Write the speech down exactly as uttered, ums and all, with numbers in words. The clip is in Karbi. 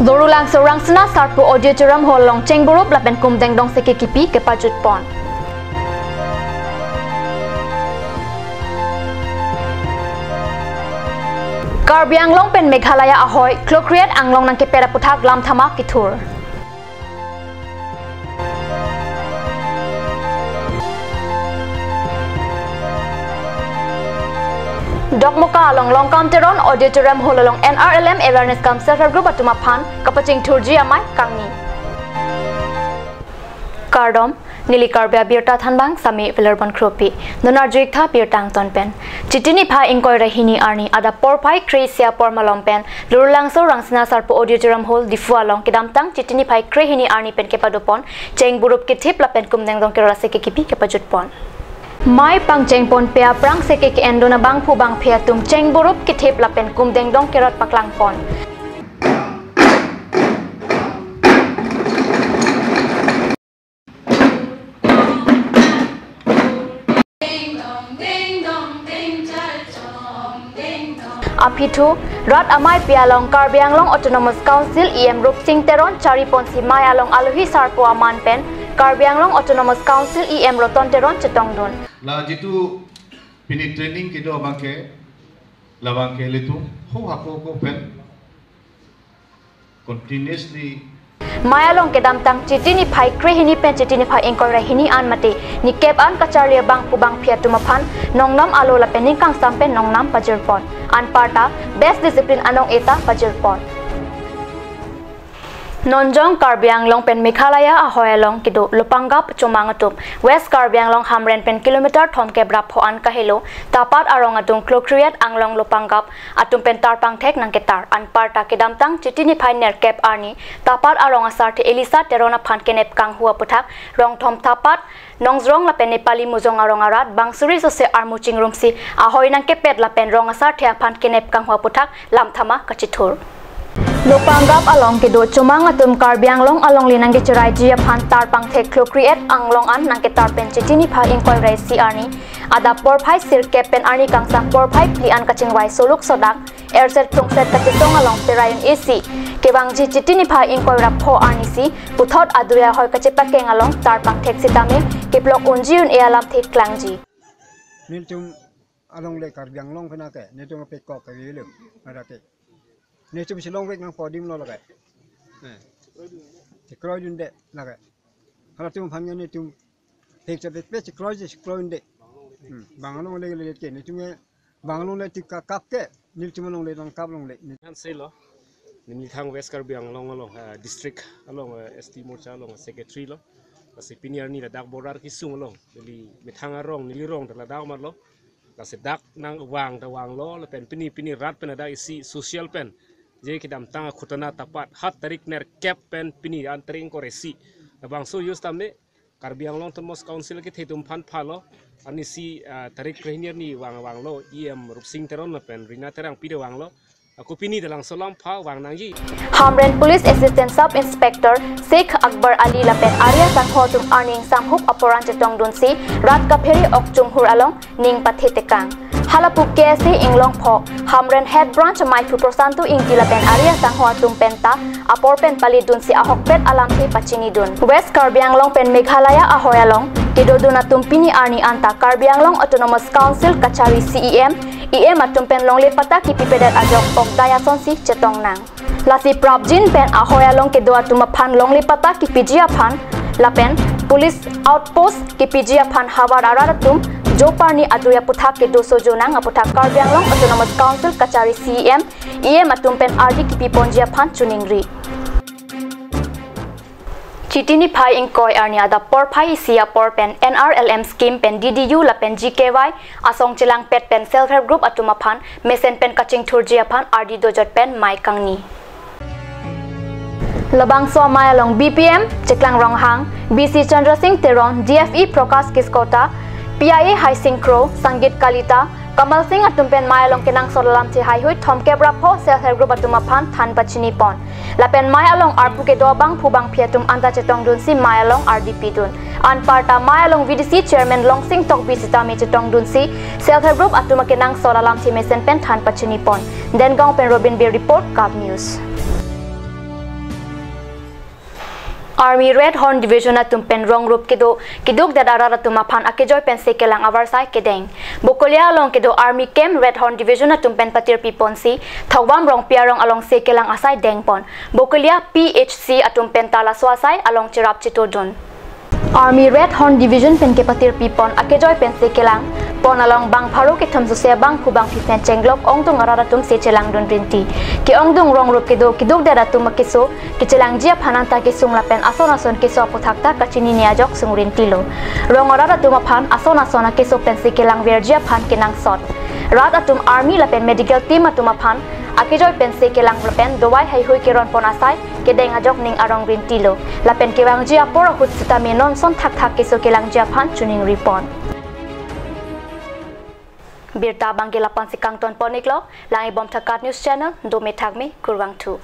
Lorulangso Rangsina Sarpo Auditorium Hall along chengburup lapen kumdengdong seke kipi kepajutpon. Karbi Anglong pen Meghalaya ahoi klokriet anglong nangkepet aputhak lam thama kithur. Dokmoka along Longkam Teron Auditorium Hall along N R L M awareness cum self help group atum aphan kapachingthurji amei kangni. Kardom, neli Karbi Abirta Thanbang Sami Velorbon Kropi. Non arju-ik tha birta angton pen. Chiti niphai ingkoi ra hini arni adap porphai kre-isi apor malom pen Lorulangso Rangsina Sarpo Auditorium Hall Diphu along kedamtang Chiti niphai kre hini arni pen kepadopon chengburup kithip lapen kumdengdong kerot aseke kipi kepajutpon. Mei pangchengponpe aphrang seke ke-endun abangphu bangphi atum chengburup kithip lapen kumdengdong kerot paklangpon. Aphi thu, rat ameipi along Karbi Anglong Autonomous Council E M Rupsing Teron chariponsi mei along alohi sarpo aman pen Karbi Anglong Autonomous Council E M Roton Teron chetongdun. La jitu pini training kedo abangke, labangke ilitum ho hako ko pen continuously. Mei along kedamtang Chiti niphai kre hini pen Chiti niphai ingkoi ra hini an mate nikep an kacharli abangphu bangphi atum aphan nongnam alo lapen ning kangsam pen nongnam pajirpon. Anparta best discipline anong-e ta pajirpon. Non jong Karbi Anglong pen Meghalaya ahoi along kedo Lopangap Chomang atum West Karbi Anglong Hamren pen kilometer thomkep ra pho an kahelo Tapat arong adung klokriet anglong Lopangap atum pen tarpangthek nangketar. Anparta kedamtang Chiti niphai nerkep arni Tapat arong asarthe Elisa Teron aphan kenep kanghu aputhak Rongthom Tapat, Nongjrong lapen Nepali Mojong arong arat bang suri sose armu chingrumsi ahoi nangkepet lapen rong asarthe aphan kenep kanghu aputhak lam thama kachithur. Lopangap along kedo Chomang atum Karbi Anglong alongle nangkecheraiji aphan tarpangthek klokriet anglong an nangketar pen Chiti niphai ingkoi ra isi arni adap porphai sirkep pen arni kangsam porphai phli an kachingvai soluk sodak erset thungset kachesong along perai un-esi kevangji Chiti niphai ingkoi ra pho arnisi puthot adui ahoi kachepakeng along tarpangthek sitame keplok unji un-e alamthe klangji. Nelitum alongle Karbi Anglong phenake, nelitum apekok kave lo, arake. Nelitum si longvek nangpo adim lo lake. Eh. Chekroidunde lake. Halatum aphan nelitum thekchepet pe chekroiji chekroidunde. Hmm. Bang alongle le ke, nelitum ke bang alongle tik kakap ke, nelitum alongle nangkap longle. Hanselo. Neli thang West Karbi Anglong along, eh, district along, eh, S T Morcha along secretary lo. Lasi pini arni ladak border kesung along. Neli methang arong, neli rong ta ladak amat lo. Lasi dak nangvang ta vanglo, lapen pini, pini rat pen ladak isi social pen. Je kedamtang akhutana Tapat hat tarik nerkep pen pini an tarik ingkoi ra isi. Labangso use tame Karbi Anglong Autonomous Council kethe atum aphan phalo. Arnisi, ah, tarik kre hini arni vang vanglo E M Rupsing Teron lapen Rina Terangpi ta vanglo. Ako pini ta langso lam pha vang nangji. Hamren Police Assistant Sub Inspector Sheikh Akbar Ali lapen Arya Sangho atum arni ingsamhup apor an chetongdunsi rat kaphere ok chunghur along ning pathe tekang. Halapu K S A Inglongpho Hamren Head Branch ameiphu Prosanto Ingti lapen Arya Sangho atum penta apor pen palidunsi ahokpet alamthe pachinidun. West Karbi Anglong pen Meghalaya ahoi along kedodun atum pini arni anta Karbi Anglong Autonomous Council kachari C E M, E M atum pen longle patta kipipedet ajok ok dai asonsi chetongnang. Lasi prapjin pen ahoi along kedo atum aphan longle patta kipiji aphan lapen police outpost kipiji aphan havar arat atum joparni adui aputhak kedo sojonang aputhak Karbi Anglong Autonomous Council kachari C E M, E M atum pen ardi kipiponji aphan choningri. Chiti niphai ingkoi arni adap porphai isi apor pen N R L M scheme pen D D U lapen G K Y asong chelangpet pen self help group atum aphan mesen pen kachingthurji aphan ardi dojot pen mei kangni. Labangso amei along B P M Cheklang Ronghang, B C Chandra Singh Teron, D F E Prakash Kiskota, P I A Haising Kro, Sangeet Kalita, Kamal Singh atum pen mei along kenangsot alamthe heihui thomkep ra pho self help group atum aphan than pachinipon. Lapen mei along arpu kedo abangphu bangphi atum anta chetongdunsi mei along ardi pidun. Anparta mei along V D C Chairman Longsing Tokbi sitame chetongdunsi self help group atum akenangsot alamthe mesen pen than pachinipon. Dengaon pen Robin Bey report, Kap News. Army Red Horn Division atum pen rong rup kedo kidukdet arat atum aphan akejoi pensi kelang avarsai kedeng. Bokolia along kedo Army Camp Red Horn Division atum pen patirpi ponsi Thokbam Rongpi arong alongsi kelang asai dengpon. Bokolia P H C atum pen ta laso asai along cherap chetodun. Army Red Horn Division pen kepatirpi pon akejoi pensi kelang pon along bang pharo kethom sose bang phu bang phi pen chenglok ongdung arat atumsi chelangdun rinti. Ke-ongdung rong rup kedo kidukdet atum akeso kechelangji aphan anta kesung lapen ason ason keso aputhak ta kachinine ajok sung rintilo. Rong arat atum aphan ason ason akeso pensi kelangverji aphan kenangsot. Rat atum army lapen medical team atum aphan akejoi pensi kelang lapen dovai haihui keron pon asai kedeng ajok ning arong rintilo. Lapen kevangji apor ahut sitame non son thakthak keso kelangji aphan choningri pon. Birta abangke la-ansi kangton pon iklo, lang-ibom Thakat News Channel, dome thakme, kurvangthu.